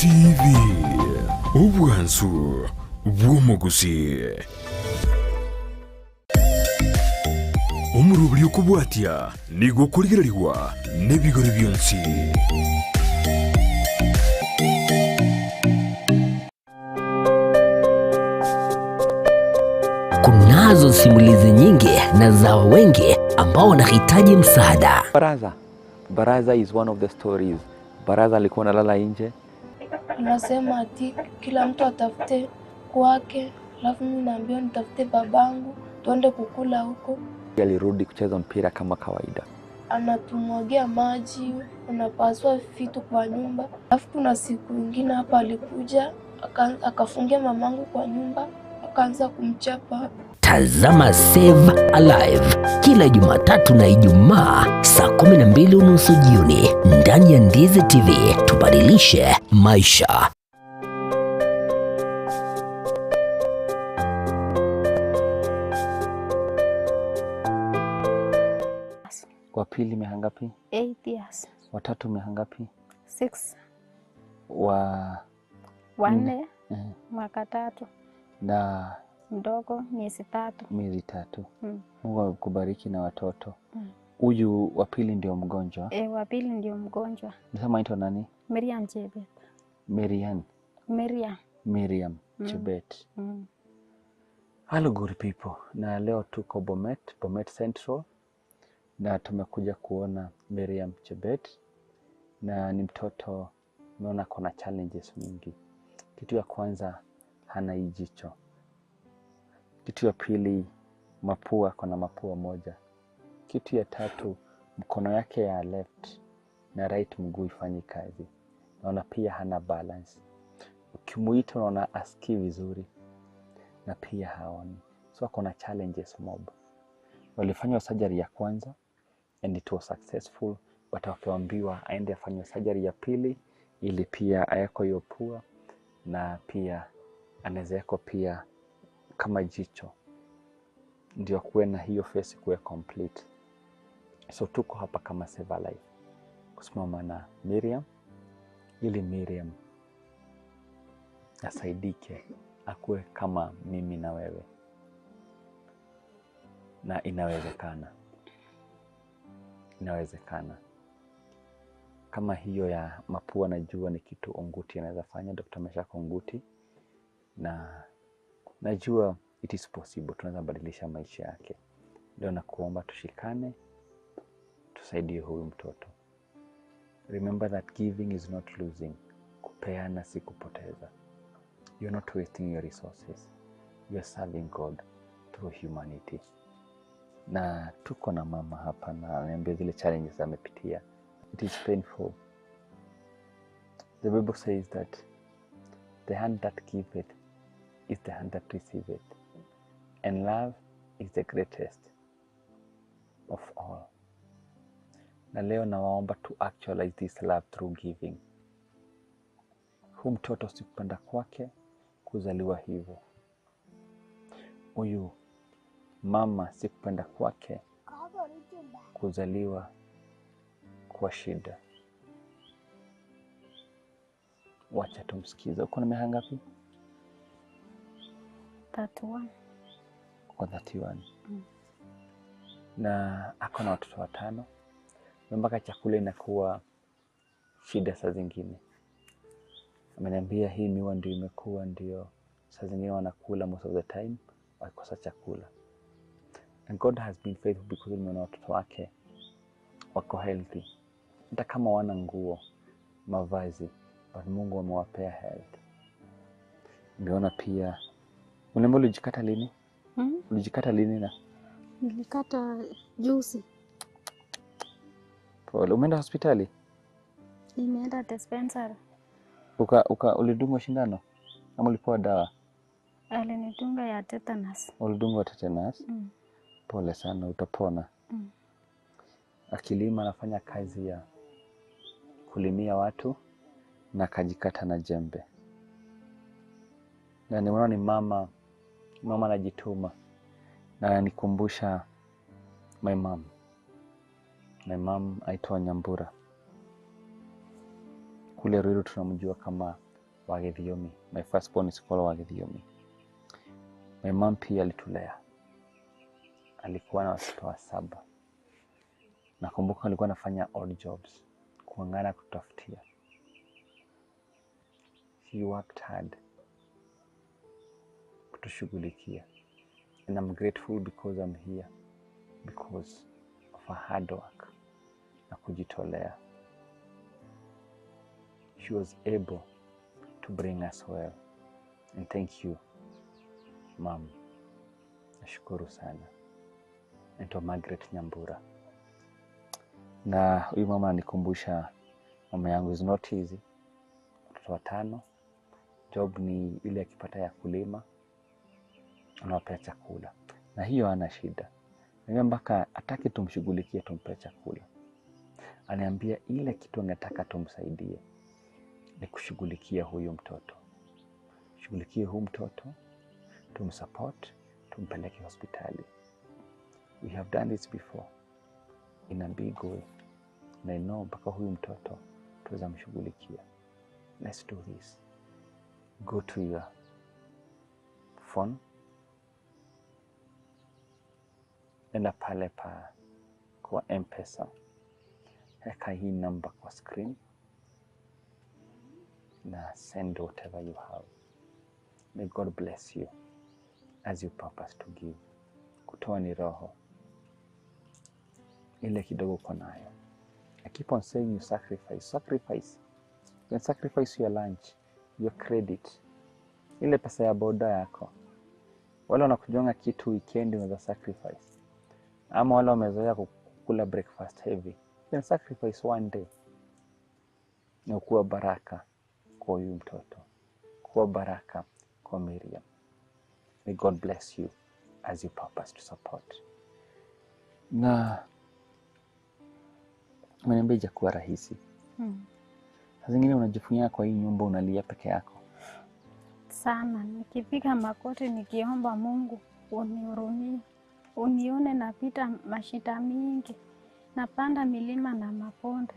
TV obwansu bw'omogusi. Omorobiri okobwatia nigo okorigererigwa n'ebigori bionsi. Kunazo simulizi nyingi na za wengi ambao wanahitaji msaada. Baraza. Baraza is one of the stories. Baraza alikuwa analala nje. Anasema ati kila mtu atafute kwake, alafu mimi naambiwa nitafute babangu tuende kukula huko. Alirudi kucheza mpira kama kawaida. Anatumwagia maji, anapasua vitu kwa nyumba. Alafu kuna siku ingine hapa alikuja akafungia mamangu kwa nyumba, akaanza kumchapa. Tazama Save Alive kila Jumatatu na Ijumaa saa 12:30 jioni ndani ya Ndizi TV. Tubadilishe maisha. Wa pili miaka ngapi? 8 years. Watatu miaka ngapi? 6. Wa Wanne mwaka 3. Na mdogo miezi 3. Miezi 3. Mungu akubariki na watoto. Huyu wa pili ndio mgonjwa? Wa pili ndio mgonjwa. Nasema anaitwa nani? Miriam Chebet. Miriam. Miriam. Miriam Chebet. Hello good people. Na leo tuko Bomet, Bomet Central, na tumekuja kuona Miriam Chebet, na ni mtoto naona kuna challenges mingi. Kitu ya kwanza, hana jicho. Kitu ya pili, mapua, kuna mapua moja. Kitu ya tatu, mkono yake ya left na right mguu ifanyi kazi. Naona pia hana balance. Ukimuita unaona asikii vizuri na pia haoni. So kuna challenges mob. Walifanywa surgery ya kwanza and it was successful, but wakaambiwa aende afanywe surgery ya pili ili pia awekwe hiyo pua na pia anaweza wekwa pia kama jicho ndio kuwe na hiyo face kuwe complete. So tuko hapa kama Save a Life kusimama na Miriam ili Miriam asaidike, akuwe kama mimi na wewe, na inawezekana. Inawezekana. Kama hiyo ya mapua najua ni kitu Onguti anaweza fanya, Dr. Meshak Onguti, na najua it is possible, tunaweza badilisha maisha yake. Leo nakuomba tushikane, tusaidie huyu mtoto. Remember that giving is not losing. Kupeana si kupoteza. You're not wasting your resources. You're serving God through humanity. Na tuko na mama hapa na ananiambia zile challenges amepitia. It is painful. The Bible says that the hand that giveth is the hand that receiveth. And love is the greatest of all. Na leo nawaomba to actualize this love through giving. Huu mtoto sikupenda kwake kuzaliwa hivyo. Huyu mama sikupenda kwake kuzaliwa kwa shida. Wacha tumsikize. Uko na miaka ngapi? 31. Uko 31. Na ako na watoto 5. Mpaka chakula inakuwa shida saa zingine. Ameniambia hii miwa ndio imekuwa ndio saa zingine wanakula most of the time wakikosa chakula. And God has been faithful because nimeona watoto wake wako healthy. Hata kama wana nguo, mavazi, but Mungu amewapea health. Nimeona pia unaomba ulijikata lini? Ulijikata lini na? Nilikata juzi. Pole. Umeenda hospitali? Nimeenda dispensary. Ulidungwa shindano? Ama ulipewa dawa? Alinidunga ya tetanus. Ulidungwa tetanus? Pole sana, utapona. Akilima anafanya kazi ya kulimia watu na akajikata na jembe. Na nimeona ni mama anajituma. Na ananikumbusha my mom. My mom aitwa Nyambura. Kule Ruiru tunamjua kama Wagithiomi. My first born is called Wagithiomi. My mom pia alitulea, alikuwa na watoto wa 7. Nakumbuka alikuwa anafanya odd jobs, kuangana kutafutia. She worked hard kutushughulikia, and I'm grateful because I'm here because of her hard work na kujitolea. She was able to bring us well, and thank you mom, nashukuru sana. Naitwa Margaret Nyambura, na huyu mama anikumbusha mama yangu is not easy. Watoto 5, job ni ile akipata ya kulima anawapea chakula, na hiyo hana shida. Niambia mpaka ataki tumshughulikie tumpe chakula. Aniambia ile kitu angetaka tumsaidie ni kushughulikia huyu mtoto, shughulikie huyu mtoto, tumsupport, tumpeleke hospitali. We have done this before in a big way, na I know mpaka huyu mtoto tuweza mshughulikia. Let's do this. Go to your phone, enda pale pa kwa M-Pesa, weka hii namba kwa screen na send whatever you have. May God bless you as you purpose to give. Kutoa ni roho, ile kidogo uko nayo. I keep on saying you sacrifice, sacrifice. You can sacrifice your lunch, your credit, ile pesa ya boda yako. Wale wanakujonga kitu weekend unaweza sacrifice, ama wale wamezoea kukula breakfast heavy, you can sacrifice one day na kuwa baraka kwa huyu mtoto, kuwa baraka kwa Miriam. May God bless you as you purpose to support. Na umeniambia haijakuwa rahisi. Saa zingine unajifungia kwa hii nyumba unalia peke yako sana. Nikipiga makoti nikiomba Mungu unihurumie, unione napita mashida mingi, napanda milima na mabonde.